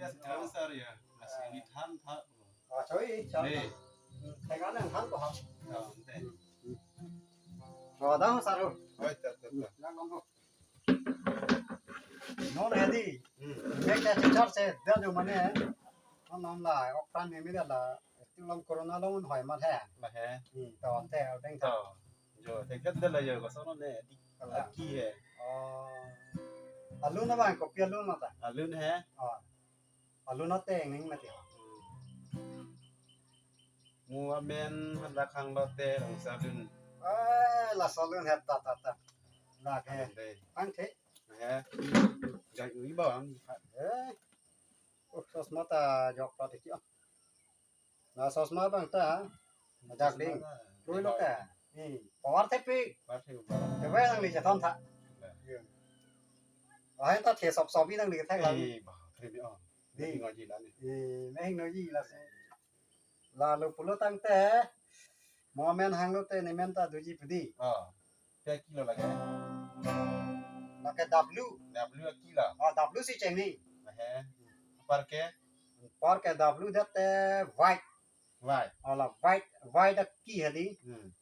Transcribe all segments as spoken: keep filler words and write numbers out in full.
Sir ya, masih ini than tha. Oh, choi, choi. Nih. Tengah nang than ko ha. Oh, ante. Oh, dah, sir. Oh, ta, ta, ta. Nang, nang, nang. Non hedi. Hmm. Mek ta chichar se, dia jo mane. Non non la, ok pran ni mi la. Ti long corona long hoi ma he. Ma he. Hmm, to ante, deng ta. To. Jo, thek thek de la jo, ko sono ne. Ala. Aki he. Oh. Alun abang, kopi alun ma ta? Alun he. Oh. Alun ateng ning mati. Mu amen handa khang lote rong salun. Eh, laso alun het ta ta ta. La ke. Ande. Ang the. He. Jai ui bang. Eh. Oh, sosma ta jok ta tiki. Na sosma bang ta. Ajak ding. Lui lo ke. Ni, power thepi. Power thepi. Te we nangli chathon tha. Iya. Wahai ta the sop sop i nangli thek lang. Eh, bah, the bi on. Di. Di ngaji la ni. Eh, mehing no ji la si. Lalu pulo tangte. Mo amen hang lote ne men ta doji pedi. Ah. Ke kilo lage. Lake W. W kilo. Oh, W si cheng ni. He. Apar ke? Apar ke W det te white. White. Oh, la white, white a key hedi. Hmm.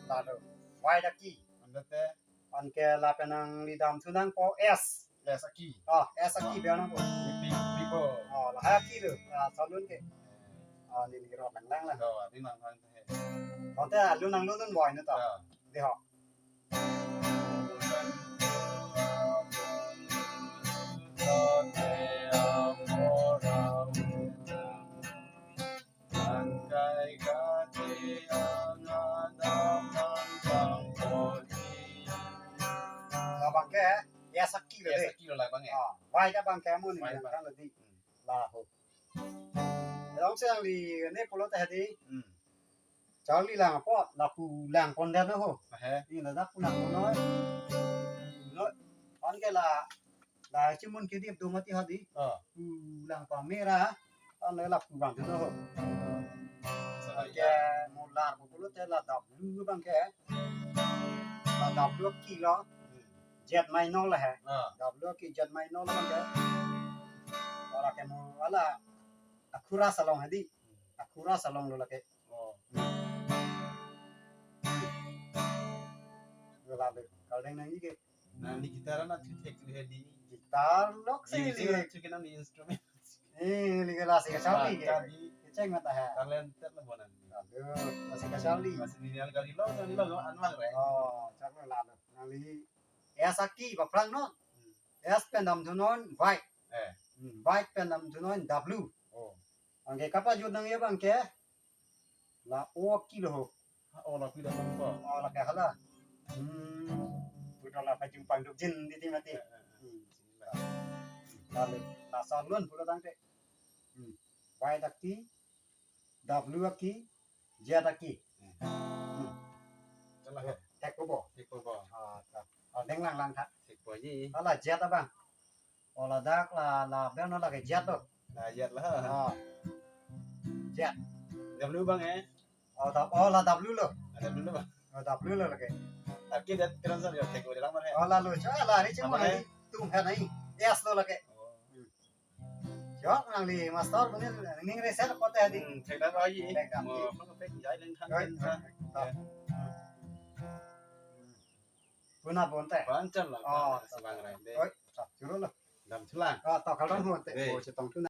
Lalu, white a key. Ante te? Anke lapen nangli damthu nangpo S. S a key. Oh, S a key biar nangpo. Pi, pi, pipo. Oh, la ha key lo. Ah, salun ke. Ah, ni ni rot lang lang lang. Oh, ni lang lang te. Ante alun nanglun boy ni to. Ya. Di ho. Labang ke, ya sakilo. Ya de. Sakilo labang ya. Ah, white abang ke amun ni. White abang. Kan di. Hmm. Laho. Long se nangli ne pulo ta hedi. Hmm. Charli lang apot, lapu lang pon den ho. He. Ni ladak pu lang pon noi. Noi. Anke la, la chimun kedip do mati hedi. Oh. Pu lang pamera. Anke lapu bang den ho. Anke mo lar pu pulo te la W abang ke. La W kilo. Hmm. Z minor la he. Ah. W key Z minor la abang ke. Ora ke mo wala. Akhura salong hedi. Akhura salong lo lake. Oh. Lo lalo. Kaldeng nangji ke. Nangli guitar na thu thek thu hedi. Guitar lok si. Music li na thu ke nangli instrument. Eh, li ke la si kachali ke. Kachali. Kecheng mata ha. Talented lo bonan. Aduh, la si kachali. Masih ni yang kali lo, kali lo, lo anwar re. Oh, chak lo lalo. Nangli S a key ba phrang non. Hmm. S pen damthu non white. Eh. Hmm, white pen damthu non W. Oh. Anke kapajut nangji abang ke. La O kilo ho. Ha, O la kilo ho. O la ke hala. Hmm. Putar la pajung pangduk jin di ti mati. Eh, eh, eh. Hmm. Lalu, la salun pulo tangte. Hmm. White a key, W a key, Z a key. Hmm. Salah. Thek ko bo. Thek ko bo. Ah, ta. Oh, deng lang lang tha. Thek ko ji. Hala Z abang. Oh, ladak la, la bel no lake Z lo. La Z la. Oh. Z. W abang eh. Oh, da, oh, la W lo. La W lo abang. Oh, W lo lake. Tapi dia transfer ya, thek ko lang mana. Oh, lalu. Coba la, ini cuma apa, ini. Eh? Tum hai nahi. S lo lake. Oh. Hmm. Jok nangli master bunil ning reset kote hedi. Hmm, thek dak aji. Thek dak. Mo, pek jai leng than. Oi, oi, oi. Ya. Puna bonte. Panchan lang. Oh, si bang rai de. Oi, sa, churu lo. Damthu lang. Ah, to kaldon bonte. De. Oh, chetong thu na.